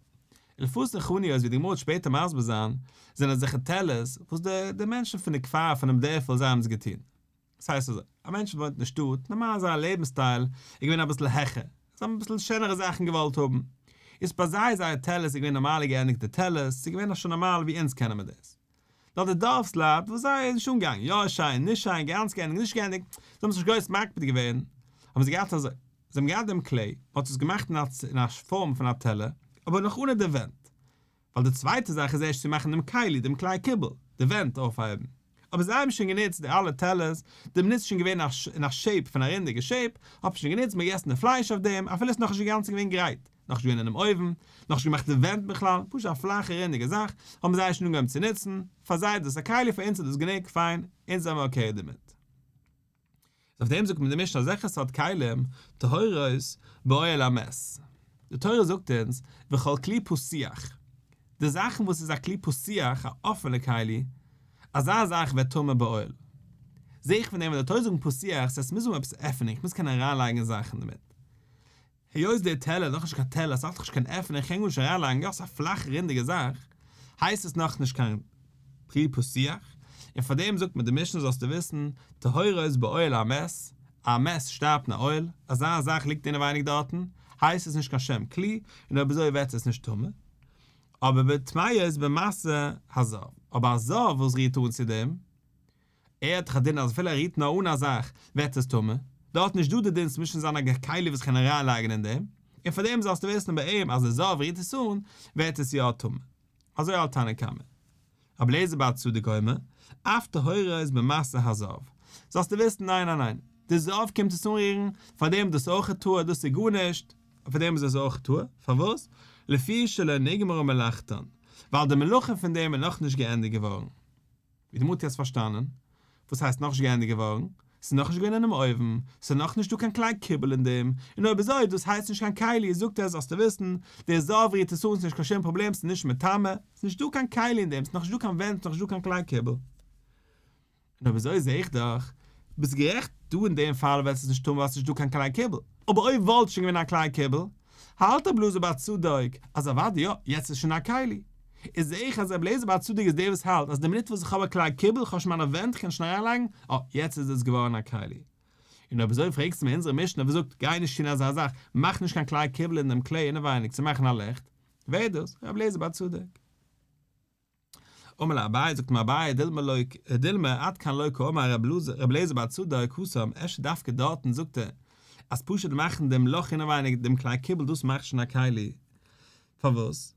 אילפסין חרניות ווי די גמרא וועט שפעטער מסביר זיין זענען אזעלכע טעלערס וואס די די מענטשן פון די כפר פונעם דערפל זיי האבן עס געטון. דאס הייסט אזוי, א מענטש וואס וואוינט אין די שטאט, נארמאל זייער לעבנס style איז געווען אביסל העכער, זיי האבן אביסל שענערע זאכן געוואלט האבן, איז ביי זיי זייער טעלערס איז געווען נארמאלע געענדיגטע טעלערס, ס'איז געווען שוין נארמאל ווי אונז קענען מיר דאס. נאר די דארפס לייט וואס זיי איז נישט אנגעגאנגען, יא שיין, נישט שיין, גאנץ געענדיגט, נישט געענדיגט, זיי האבן זיך נישט גרויס מקפיד געווען, האבן זיי געהאט אזוי, זיי האבן געהאט דעם כלי, מ'האט עס געמאכט אין א פארם פון א טעלער, אבער נאך אנע די ווענט, ווייל די צווייטע זאך איז ערשט צו מאכן דעם כלי, דעם כלי קיבול, די ווענט אויפהייבן. אבער זיי האבן שוין גענוצט די אלע טעלערס, די מינוט ס'איז שוין געווען אין א shape פון א רונדיגע shape, האט מען שוין גענוצט, מ'האט געגעסן די פלייש אויף דעם, אפילו ס'איז נאכנישט אינגאנצן געווען גרייט, נאכנישט געווען אינעם אויוון, נאכנישט געמאכט די ווענט בכלל, פשוט א פלאכע רונדיגע זאך, האבן זיי שוין אנגעהויבן צו נוצן, פאר זיי איז דאס א כלי, פאר אונז איז דאס גענוג, פיין, אונז זעמער okay דערמיט. אויף דעם זאגט מען די משנה אזעלכע סארט כלים טהורות באוהל המת. די תורה זאגט אונז וכל כלי פתוח, די זאכן וואס איז א כלי פתוח, א אפענע כלי, אזא זאך ווערט טמא באוהל. זע איך פון דעם ווען די תורה זאגט פתוח, ס'הייסט ס'מוז האבן עפעס עפענונג, כ'מוז קענען אריינלייגן זאכן דערמיט. היות דער טעלער איז נאכנישט קיין טעלער, ס'האט נאכנישט קיין עפענונג, כ'קען גארנישט אריינלייגן, יא ס'איז א פלאכע רונדיגע זאך, הייסט עס נאכנישט קיין כלי פתוח, און פארדעם זאגט מען די משנה זאלסטו וויסן, טהורות באוהל המת, א מת שטארבט אין א אוהל, אזא זאך ליגט אינעווייניג דארטן, הייסט עס נישט קיין שם כלי, און אויב אזוי ווערט עס נישט טמא. אבער בטמאות במשא הזב, אבער א זב וואס רירט אן צו דעם, ער האט דאך א דין אז אפילו ער רירט נאר אן א זאך ווערט עס טמא, דארט נישט דא די דין ס'מוז שוין זיין א כלי וואס כ'קען אריינלייגן אין דעם, און פאר דעם זאלסטו וויסן ביי אים אז די זב רירט עס אן ווערט עס יא טמא. אזוי האלט תנא קמא. רבי אליעזר בר צדוק אומר, אף טהורות במשא הזב. זאלסטו וויסן ניין ניין ניין, די זב קומט עס אנרירן, פאר דעם איז דאס אויך טהור דאס איז גארנישט, פאר דעם איז עס אויך טהור, פארוואס? לפי שלא נגמרה מלאכתן, ווייל די מלאכה פון דעם איז נאכנישט געענדיגט געווארן. ווי די מוטי האסט פארשטאנען? וואס הייסט נאכנישט געענדיגט געווארן? ס'איז נאכנישט געווען אינעם אויוון, ס'איז נאכנישט דא קיין כלי קיבול אין דעם, און אויב אזוי דאס הייסט נישט קיין כלי, זאגט ער זאלסטו וויסן, דער זב רירט עס אן ס'נישט קיין שום פראבלעם ס'איז נישט מטמא, ס'איז נישט דא קיין כלי אין דעם, ס'איז נאכנישט דא קיין ווענט, ס'איז נאכנישט דא קיין כלי קיבול. און אויב אזוי זעה איך דאך, ביסט גערעכט, דא אין דעם פאל ווערט עס נישט טמא ווייל ס'נישט דא קיין כלי קיבול, אבער אויב וואלט שוין געווען א כלי קיבול, האלט רבי אלעזר בר צדוק אז אוודאי יא, יעצט איז שוין א כלי. איז זעה איך אז רבי אלעזר בר צדוק איז דער וואס האלט אז די מינוט וואס איך האב א כלי קיבול, איך האב שוין מיינע ווענט, איך קען שוין אריינלייגן, אה, יעצט איז עס געווארן א כלי. און אויב אזוי פרעגסטו מיר אונזערע משנה וואס זאגט גיי נישט טון אזא זאך, מאך נישט קיין כלי קיבול אין דעם כלי אינעווייניג צו מאכן א לעכט, ווער איז דאס? רבי אליעזר בר צדוק. אמר ליה אביי, זאגט אים אביי, דילמא לא דילמא עד כאן לא קאמר ר' אליעזר בר צדוק התם, אפשר דווקא דארטן זאגט ער אז פשוט מאכן דעם לאך אינעווייניג דעם כלי קיבול דאס מאכט שוין א כלי, פארוואס?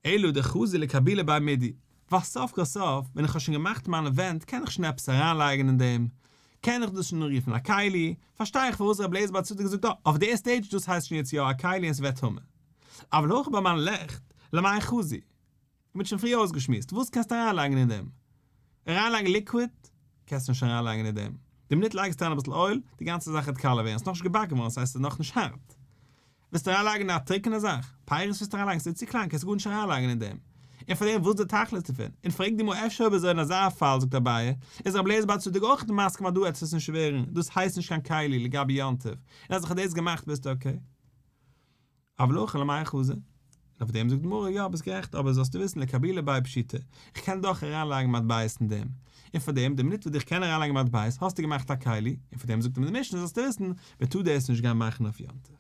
אלא דחזי לקבולי ביה מידי, ווייל סוף כל סוף ווען איך האב שוין געמאכט מיינע ווענט קען איך שוין עפעס אריינלייגן אין דעם. קען איך דאס שוין אנרופן א כלי, פארשטיי איך פארוואס רבי אליעזר בר צדוק זאגט אה, אויף די stage דאס הייסט שוין יעצט יא א כלי און ס'ווערט טמא. אבל הכא ביי מיין לעכט, למאי חזי. מ'האט שוין פריער אויסגעשמועסט, וואס קענסטו אריינלייגן אין דעם? אריינלייגן liquid? קענסטו נישט אריינלייגן אין דעם. די מינוט לייגסטו אריין אביסל oil, די גאנצע זאך וועט קאלע ווערן, ס'איז נאכנישט געבאקן געווארן, ס'הייסט ס'איז נאכנישט הארט. ווילסט אריינלייגן א טרוקענע זאך? פירות ווילסטו אריינלייגן? ס'איז צו קליין, קענסט גארנישט אריינלייגן אין דעם. און פאר דעם וואס איז די תכלית דערפון? און פרעג די גמרא אפשר אויב אזוי אין אזא פאל זאגט אביי, איז רבי אליעזר בר צדוק אויך מסכים אז דא וועט עס נישט ווערן, דאס הייסט נישט קיין כלי לגבי יום טוב, און אז איך האב דאס געמאכט ביסטו okay. אבל הכא למאי חזי. און אויף דעם זאגט די גמרא, יא ביסט גערעכט אבער זאלסטו וויסן לקבולי ביה פשיטא, איך קען דאך אריינלייגן מטבעות אין דעם, און פאר דעם די מינוט וואס איך קען אריינלייגן מטבעות האסטו געמאכט א כלי, און פאר דעם זאגט אים די משנה זאלסטו וויסן מען טאר דאס נישט גיין מאכן אויף יום טוב.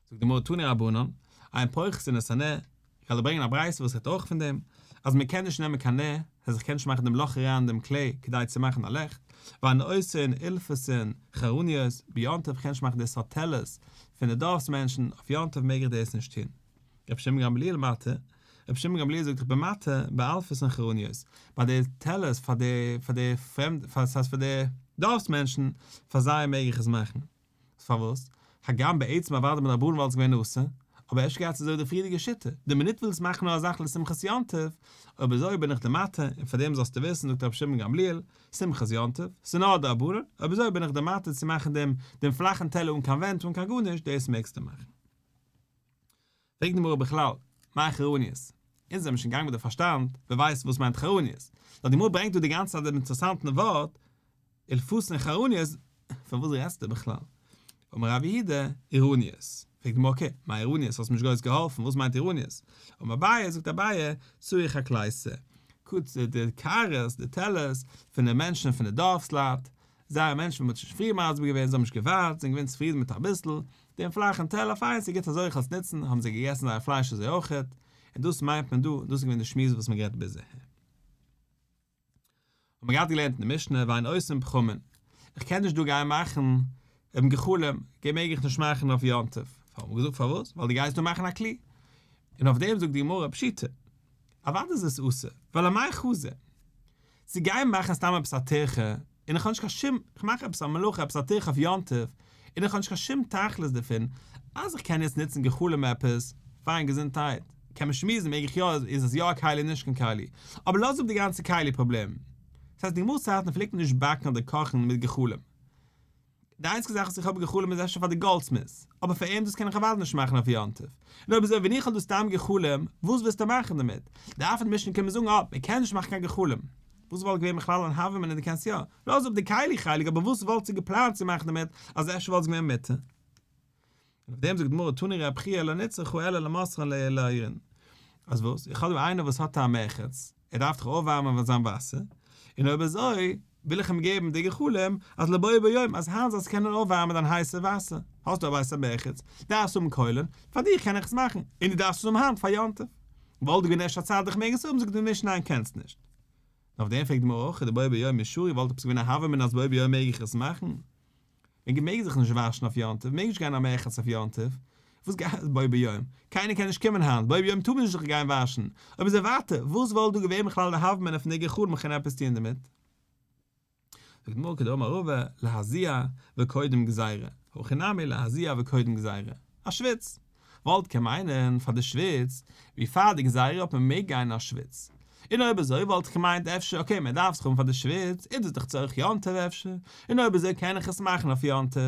זאגט די גמרא תנו רבנן, אין פוחתין את הנר, איך וועל דיר ברענגען א ברייתא וואס רעדט אויך פון דעם, אז מען קען נישט נעמען קיין נר, אז איך קען נישט מאכן דעם לאך אריין אין דעם כלי כדי צו מאכן א לעכט, ואין עושין אילפסין חרניות ביום טוב, איך קען נישט מאכן די סארט טעלערס פון די דארפס מענטשן, אויף יום טוב מעג איך דאס נישט טון. רבי שמעון גמליאל מתיר, רבי שמעון גמליאל זאגט איך בין מתיר באלפסין חרניות, ביי די טעלערס פאר די פאר די פרעמד פאר ס'הייסט פאר די דארפס מענטשן, פאר זיי מעג איך עס מאכן. פארוואס? הגם בעצם אוודאי מדרבנן וואלט עס געווען אסור, אבער אפשר גייט עס אזוי די פריערדיגע שיטה, די מינוט ווילסט מאכן נאר א זאך לשמחת יום טוב, אויב אזוי בין איך די מתיר, און פאר דעם זאלסטו וויסן זאגט רבי שמעון גמליאל, שמחת יום טוב, ס'איז נאר דרבנן, אויב אזוי בין איך די מתיר צו מאכן דעם דעם פלאכן טעלער אן קיין ווענט אן קיין גארנישט, דאס מעגסטו מאכן. פרעגט די גמרא בכלל, מאי חרניות? אונז זעמיר שוין געגאנגען מיט די פארשטאנד, ווער ווייסט וואס מיינט חרניות? נאר די גמרא ברענגט דא די גאנצע צייט דעם אינטערעסאנטן ווארט, אילפסין חרניות, פון וואס רעדסטו בכלל? אמר רב יהודה, עירניות. פרעגט די גמרא okay, מאי עירניות, האסט מיר נישט גרויס געהאלפן, וואס מיינט עירניות? אמר אביי, זאגט אביי, צורך אקלייסע, די קערות, די טעלערס, פון די מענטשן פון די דארפסלייט, זייער מענטשן ווי מ'האט שוין פריער מסביר געווען, זיי האבן נישט געווארט, זענען געווען צופרידן מיט אביסל, דעם פלאכן טעלער פיין, ס'איז גוט אזוי איך וועל עס נוצן, האבן זיי געגעסן זייער פלייש אזוי אויכעט, און דאס מיינט מען דא, דאס איז געווען די שמועס וואס מ'האט גערעדט ביז אהער. האט מען געהאט געלערנט אין די משנה ואין עושין פחמין, איך קען נישט דא גיין מאכן אבן גחלים, מעג איך נישט מאכן אויף יום טוב, האט מען געזאגט פארוואס, ווייל דו גייסט דא מאכן א כלי, און אויף דעם זאגט די גמרא פשיטא, אוודאי איז עס אסור, ווייל אמאי חזי, צו גיין מאכן סתם עפעס א טירחה, און איך האב נישט קיין שום, איך מאך עפעס א מלאכה, עפעס א טירחה אויף יום טוב, און איך האב נישט קיין שום תכלית דערפון, אז איך קען יעצט נוצן גחלים עפעס, פיין געזונטהייט, קען מען שמועסן מעג איך יא, איז עס יא א כלי נישט קיין כלי, אבער לאז אפ די גאנצע כלי פראבלעם. דאס הייסט אין גמרא צייטן פלעגט מען נישט באקן אדער קאכן מיט גחלים. די איינציגע זאך וואס איך האב גחלים איז אפשר פאר די goldsmith, אבער פאר אים דאס קען איך אוודאי נישט מאכן אויף יום טוב. און אויב אזוי ווען איך האב דא סתם גחלים, וואס ווילסטו מאכן דערמיט? דארף די משנה קומען זאגן אה, מען קען נישט מאכן קיין גחלים. וואס וואלט געווען בכלל אן הוה אמינא דו קענסט יא? לאז אפ די כלי חלק אבער וואס וואלטסטו געפלאנט צו מאכן דערמיט אז אפשר וואלט עס געווען מותר? און אויף דעם זאגט די גמרא תני רב חייא לא נצרכה אלא למוסרן לעירין. אז וואס? איך האב דא איינער וואס האט א מרחץ, ער דארף דאך אויפווארמען זיין וואסער, און אויב אזוי וויל איך אים געבן די גחלים אז לבוא ביום אז היינט זאלסטו קענען אויפווארמען דיין הייסע וואסער, האסט דא א בית המרחץ, דארפסט האבן קוילען, פאר דיך קען איך עס מאכן, און דו דארפסט עס האבן היינט פאר יום טוב. וואלט געווען אפשר א צייט איך מעג עס האבן, זאגט די משנה ניין קענסט נישט. און אויף דעם פרעגט די גמרא אויך דבו ביום מי שרי וואלט עפעס געווען א הוה אמינא אז בו ביום מעג איך עס מאכן? מען מעג זיך נישט וואשן אויף יום טוב, מען מעג נישט גיין א מרחץ אויף יום טוב, וואס גייט בו ביום? קיינער קען נישט קומען היינט, בו ביום טאר מען נישט זיך גיין וואשן, אויב אזוי ווייטער, וואס וואלט דא געווען בכלל די הוה אמינא פון די גחלים איך קען עפעס טוען דערמיט? זאגט די גמרא כדאמר רבא, להזיע וקודם גזירה, הכא נמי להזיע וקודם גזירה, א שוויץ, וואלט קען מיינען פאר די שוויץ, ווי פאר די גזירה האט מען מעג גיין א שוויץ, און אויב אזוי וואלט איך געמיינט אפשר okay מען דארף זיך האבן פאר די שוויץ, איז דאס דאך צורך יום טוב אפשר, און אויב אזוי קען איך עס מאכן אויף יום טוב,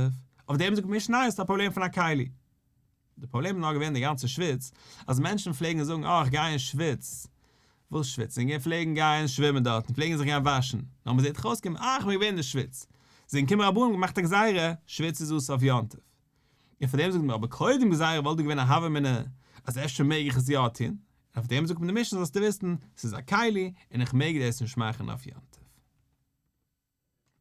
אויף דעם זאגט משנה איז עס א פראבלעם פון א כלי. די פראבלעם איז נאר געווען די גאנצע שוויץ, אז מענטשן פלעגן זאגן אה איך גיי אין שוויץ, וואס שוויץ? און פלעגן גיין שווימען דארטן, פלעגן זיך גיין וואשן, נאר מען זעט דאך אויסקומען אה איך בין געווען אין די שוויץ, זענען געקומען רבנים געמאכט א גזירה, שוויץ איז אסור אויף יום טוב. און פאר דעם זאגט מען אבער קודם גזירה וואלט דא געווען א הוה אמינא אז אפשר מעג איך עס יא טון, און אויף דעם זאגט מען די משנה זאלסטו וויסן ס'איז א כלי און איך מעג דאס נישט מאכן אויף יום טוב.